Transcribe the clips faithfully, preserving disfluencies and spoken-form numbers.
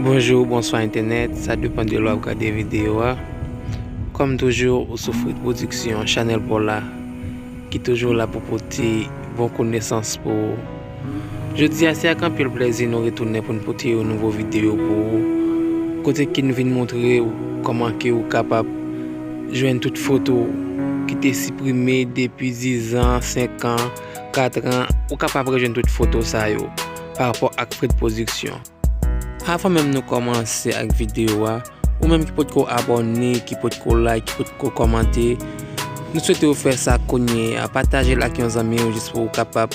Bonjou, bonswa entènèt, sa depann de lè w ap gade videyo a. Kòm toujou, ou sou Fred Production, chanèl pa w la, ki toujou la pou pote bon konesans pou ou. Jodi a, se ak anpil plèzi nou retounen pou n pote yon nouvo videyo pou ou, kote ke n vin montre w kòman ke ou kapab jwenn tout foto ki te siprime depi dizan, senk an, kat an, ou kapab rejwenn tout foto sa yo pa rapò ak Fred Production. Avan menm nou kòmanse ak videyo a, ou menm ki potko abòne, ki potko like, ki potko kòmante, nou swete w fè sa kounye a. Pataje l ak yon zanmi w jis pou w kapab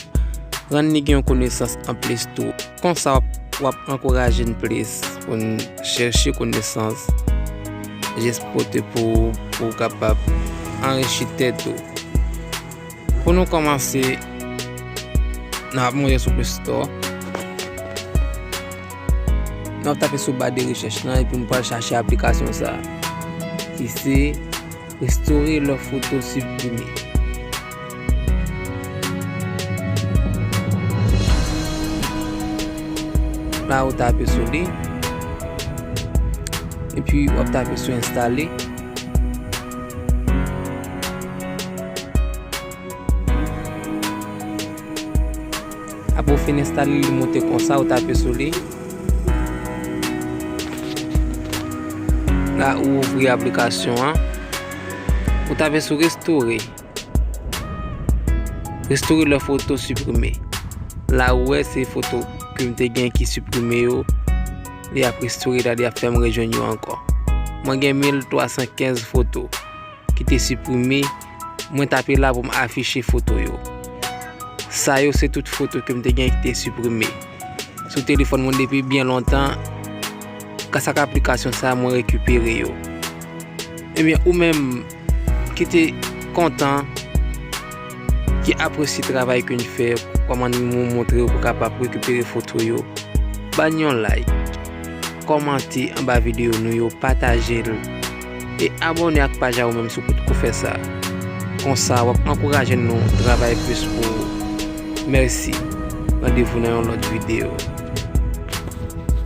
rann li gen yon konesans anplis tou. Konsa w ap, w ap ankouraje n plis pou n chèche konesans jis pote pou, pou w kapab anrichi tèt ou. Pou nou kòmanse, n ap monte sou Play Store. N ap tape sou ba de rechèch lan epi n pral chache aplikasyon sa a, ki se Restore lè foto siprime. La ou tape sou li. Epi w ap tape sou enstale. Apre w fin enstale li, li monte konsa, ou tape sou li. La ou ouvri aplikasyon an. Ou tape sou restore. Restore lè foto siprime. La ou wè se foto ke m te gen ki siprime yo. Li ap restore la, li ap fè m rejwenn yo ankò. Mwen gen mil twa san kenz foto ki te siprime. Mwen tape la pou m afiche foto yo. Sa yo se tout foto ke m te gen ki te siprime sou telefòn mwen depi byen lontan. Gras ak aplikasyon sa a, mwen rekipere yo. Ebyen, ou menm ki te kontan, ki apresye travay ke n fè, kòman nou montre w pou kapab rekipere foto yo, ba n yon like, kòmante anba videyo nou yo, pataje l, e abòne ak paj a ou menm si w potko fè sa. Konsa, w ap ankouraje nou travay plis pou ou. Mèsi. Randevou nan yon lòt videyo.